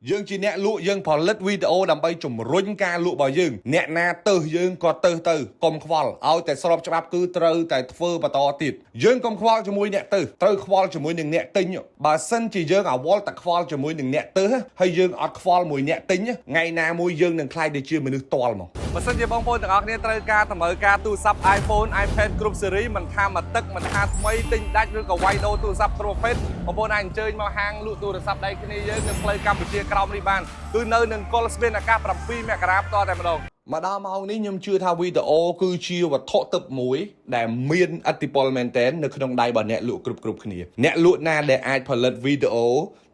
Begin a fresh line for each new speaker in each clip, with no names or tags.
យើងជាអ្នកលក់យើងផលិតវីដេអូដើម្បីជំរុញការលក់របស់យើងអ្នកណាទៅយើងក៏ទៅទៅកុំខ្វល់ឲ្យតែស្របច្បាប់គឺត្រូវតែធ្វើបន្តទៀតយើងកុំខ្វល់ជាមួយអ្នកទៅត្រូវខ្វល់ជាមួយនឹងអ្នកទិញបើសិនជាយើងអវល់តែខ្វល់ជាមួយនឹងអ្នកទៅហើយយើងអត់ខ្វល់មួយអ្នកទិញថ្ងៃណាមួយយើងនឹងក្លាយទៅជាមនុស្សតល់មក
បើសិនជាបងប្អូនទាំងអស់គ្នាត្រូវការតម្រូវការទូរស័ព្ទ iPhone iPad គ្រប់ស៊េរីមិនថាមកទឹកមិនថាថ្មីទិញដាច់ឬក៏វាយដូរទូរស័ព្ទគ្រប់ប្រភេទបងប្អូនអាចអញ្ជើញមកហាងលក់ទូរស័ព្ទដៃគ្នាយើងនៅផ្លូវកម្ពុជាក្រោមនេះបានគឺនៅនឹងកុលស្ពានអាកាស7មករាផ្ទាល់តែម្ដង
មកដល់ម៉ោងនេះខ្ញុំជឿថាវីដេអូគឺជាវត្ថុទិព្វមួយដែលមានឥទ្ធិពលមែនទែននៅក្នុងដៃរបស់អ្នកលក់គ្រប់គ្រប់គ្នាអ្នកលក់ណាដែលអាចផលិតវីដេអូ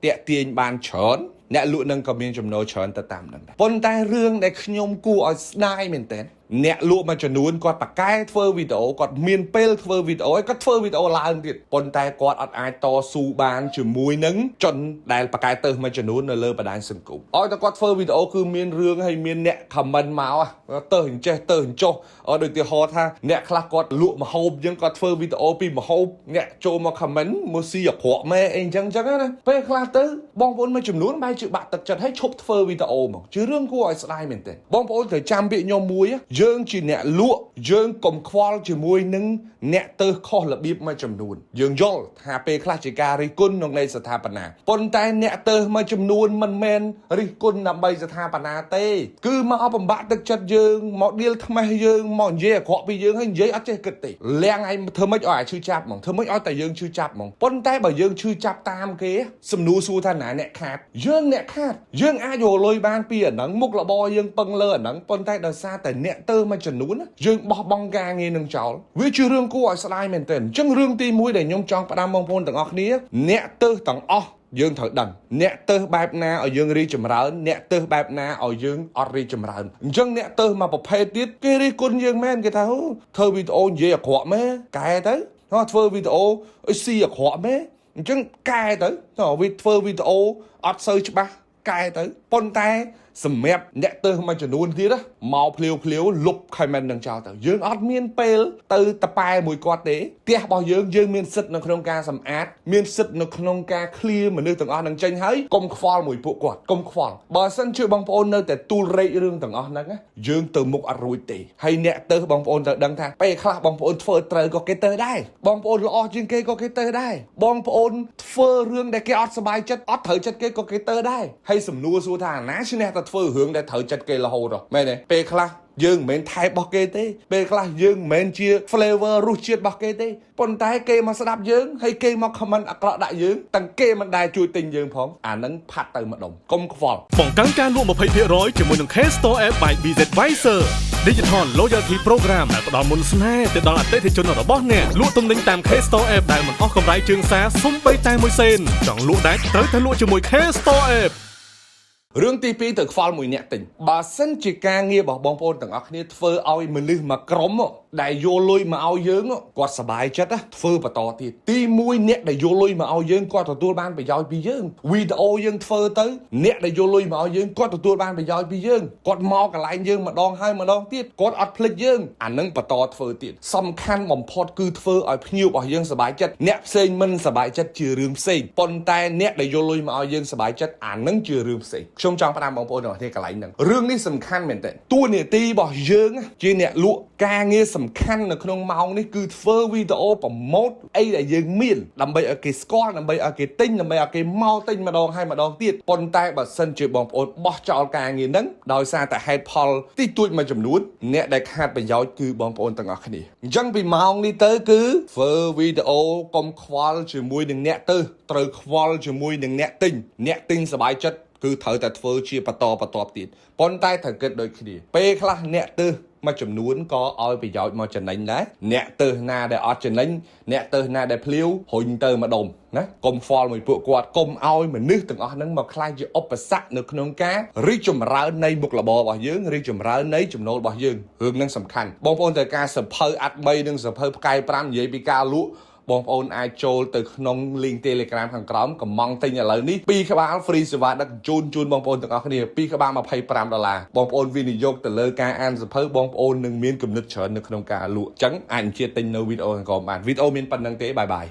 តាក់ទាញបានច្រើនអ្នកលក់នឹងក៏មានចំណូលច្រើនទៅតាមនឹងដែរប៉ុន្តែរឿងដែលខ្ញុំគួរឲ្យស្ដាយមែនទែនអ្នកលក់មួយចំនួនគាត់ប៉ាកែធ្វើវីដេអូគាត់មានពេលធ្វើវីដេអូហើយគាត់ធ្វើវីដេអូឡើងទៀតប៉ុន្តែគាត់អត់អាចតស៊ូបានជាមួយនឹងជនដែលប៉ាកែទៅមួយចំនួននៅលើបណ្ដាញសង្គមឲ្យតែគាត់ធ្វើវីដេអូគឺមានរឿងហើយមានអ្នក comment មកទៅអញ្ចេះទៅអញ្ចោះអត់ដូចទីហោថាអ្នកខ្លះគាត់លក់ម្ហូបអញ្ចឹងគាត់ធ្វើវីដេអូពីម្ហូបអ្នកចូលមក comment មកស៊ីអាក្រក់ម៉ែអីអញ្ចឹងអញ្ចឹងណាពេលខ្លះទៅបងប្អូនមួយចំនួនបែរជាបាក់ទឹកចិត្តហើយឈប់ធ្វើវីដេអូមកជារឿងគួរឲ្យស្ដាយមែនទែនបងប្អូនត្រូវចាំពាក្យខ្ញុំមួយយើងជាអ្នកលក់យើងកុំខ្វល់ជាមួយនឹងអ្នកទៅខុសរបៀបមួយចំនួនយើងយល់ថាពេលខ្លះជាការរិះគន់ក្នុងន័យស្ថាបនាប៉ុន្តែអ្នកទៅមួយចំនួនមិនមែនរិះគន់ដើម្បីស្ថាបនាទេគឺមកបំបាក់ទឹកចិត្តយើងមកដៀលថ្មេះយើងមកនិយាយអាក្រក់ពីយើងហើយនិយាយអត់ចេះគិតទេលៀងឯងធ្វើម៉េចឲ្យអាឈឺចាប់ហ្មងធ្វើម៉េចឲ្យតែយើងឈឺចាប់ហ្មងប៉ុន្តែបើយើងឈឺចាប់តាមគេសំណួរសួរថាណាអ្នកខាតយើងអ្នកខាតយើងអាចយកលុយបានពីអាហ្នឹងមុខរបរយើងពឹងលើអាហ្នឹងប៉ុន្តែដោយសារតែអ្នកទៅមួយចំនួនយើងបោះបង់ការងារនឹងចោលវាជារឿងគួរឲ្យស្ដាយមែនទែនអញ្ចឹងរឿងទី1ដែលខ្ញុំចង់ផ្ដាំបងប្អូនទាំងអស់គ្នាអ្នកទៅទាំងអស់យើងត្រូវដឹងអ្នកទៅបែបណាឲ្យយើងរីកចម្រើនអ្នកទៅបែបណាឲ្យយើងអត់រីកចម្រើនអញ្ចឹងអ្នកទៅមកប្រភេទទៀតគេរិះគន់យើងមែនគេថាអូធ្វើវីដេអូនិយាយអាក្រក់មែនកែទៅហោះធ្វើវីដេអូឲ្យស៊ីអាក្រក់មែនអញ្ចឹងកែទៅតើវាធ្វើវីដេអូអត់សូវច្បាស់កែទៅប៉ុន្តែសម្រាប់អ្នកទៅមួយចំនួនទៀតណាមកភ្លាវភ្លាវលុប comment នឹងចោលទៅយើងអត់មានពេលទៅតប៉ែមួយគាត់ទេផ្ទះរបស់យើងយើងមានសិទ្ធិនៅក្នុងការសម្អាតមានសិទ្ធិនៅក្នុងការ clear មនុស្សទាំងអស់នឹងចេញហើយកុំខ្វល់មួយពួកគាត់កុំខ្វល់បើសិនជាបងប្អូននៅតែទូលរែករឿងទាំងអស់ហ្នឹងណាយើងទៅមុខអត់រួចទេហើយអ្នកទៅបងប្អូនត្រូវដឹងថាពេលខ្លះបងប្អូនធ្វើត្រូវក៏គេទៅដែរបងប្អូនល្អជាងគេក៏គេទៅដែរបងប្អូនធ្វើរឿងដែលគេអត់សប្បាយចិត្តអត់ត្រូវចិត្តគេក៏គេទៅដែរហើយសំណួរសួរថាអាណាឈ្នះតែធ្វើរឿងដែលត្រូវចិត្តគេរហូតហ៎មែនទេពេលខ្លះយើងមិនមែនថែបរបស់គេទេពេលខ្លះយើងមិនមែនជា flavor រសជាតិរបស់គេទេប៉ុន្តែគេមកស្ដាប់យើងហើយគេមក comment អាក្រក់ដាក់យើងទាំងគេមិនដែលជួយទិញយើងផងអាហ្នឹងផាត់ទៅម្ដុំកុំខ្វល់
បង្កើនការលក់20%ជាមួយនឹង K Store App by BZ Advisor Digital Loyalty Program ដែលផ្ដល់មន្តស្នេហ៍ទៅដល់អតិថិជនរបស់អ្នកលក់ទំនិញតាម K Store App ដែលមិនអស់កម្រៃជើងសារសូម្បីតែមួយសេនចង់លក់ដាច់ត្រូវតែលក់ជាមួយ K Store App
រឿងទី2ទៅខ្វល់មួយអ្នកទិញបើសិនជាការងាររបស់បងប្អូនទាំងអស់គ្នាធ្វើឲ្យមនុស្សមួយក្រុមដែលយកលុយមកឲ្យយើងគាត់សប្បាយចិត្តណាធ្វើបន្តទៀតទី1អ្នកដែលយកលុយមកឲ្យយើងគាត់ទទួលបានប្រយោជន៍ពីយើងវីដេអូយើងធ្វើទៅអ្នកដែលយកលុយមកឲ្យយើងគាត់ទទួលបានប្រយោជន៍ពីយើងគាត់មកកន្លែងយើងម្ដងហើយម្ដងទៀតគាត់អត់ភ្លេចយើងអានឹងបន្តធ្វើទៀតសំខាន់បំផុតគឺធ្វើឲ្យភ្ញៀវរបស់យើងសប្បាយចិត្តអ្នកផ្សេងមិនសប្បាយចិត្តជារឿងផ្សេងប៉ុន្តែអ្នកដែលយកលុយមកឲ្យយើងសប្បាយចិត្តអានឹងជារឿងផ្សេងខ្ញុំចង់ផ្ដាំបងប្អូនទាំងអស់គ្នាកន្លែងហ្នឹងរឿងនេះសំខាន់មែនទែនតួនាទីរបស់យើងជាអ្នកលក់ការងារសំខាន់នៅក្នុងម៉ោងនេះគឺធ្វើវីដេអូpromote អីដែលយើងមានដើម្បីឲ្យគេស្គាល់ដើម្បីឲ្យគេទិញដើម្បីឲ្យគេមកទិញម្ដងហើយម្ដងទៀតប៉ុន្តែបើសិនជាបងប្អូនបោះចោលការងារហ្នឹងដោយសារតែហេតុផលតិចតួចមួយចំនួនអ្នកដែលខាតប្រយោជន៍គឺបងប្អូនទាំងអស់គ្នាអញ្ចឹងពីម៉ោងនេះទៅគឺធ្វើវីដេអូកុំខ្វល់ជាមួយនឹងអ្នកទៅត្រូវខ្វល់ជាមួយនឹងអ្នកទិញអ្នកទិញសប្បាយចិត្តគឺត្រូវតែធ្វើជាបន្តបន្ទាប់ទៀតប៉ុន្តែត្រូវគិតដូចគ្នាពេលខ្លះអ្នកទើសមួយចំនួនក៏ឲ្យប្រយោជន៍មកចំណេញដែរអ្នកទើសណាដែលអត់ចំណេញអ្នកទើសណាដែលភ្លាវរុញទៅម្ដុំណាកុំខ្វល់មួយពួកគាត់កុំឲ្យមនុស្សទាំងអស់ហ្នឹងមកក្លាយជាឧបសគ្គនៅក្នុងការរីកចម្រើននៃមុខរបររបស់យើងរីកចម្រើននៃចំណូលរបស់យើងរឿងហ្នឹងសំខាន់បងប្អូនត្រូវការសភៅអាត់3និងសភៅផ្កាយ5និយាយពីការលក់បងប្អូនអាចចូលទៅក្នុង link Telegram ខាងក្រោមកំងទិញឥឡូវនេះពីរក្បាល free សេវាដឹកជូនជូនបងប្អូនទាំងអស់គ្នាពីរក្បាល25ដុល្លារបងប្អូនវិនិយោគទៅលើការអានសភៅបងប្អូននឹងមានគំនិតច្រើននៅក្នុងការលក់អញ្ចឹងអាចអញ្ជើញទិញនៅវីដេអូខាងក្រោមបានវីដេអូមានប៉ុណ្្នឹងទេbye bye.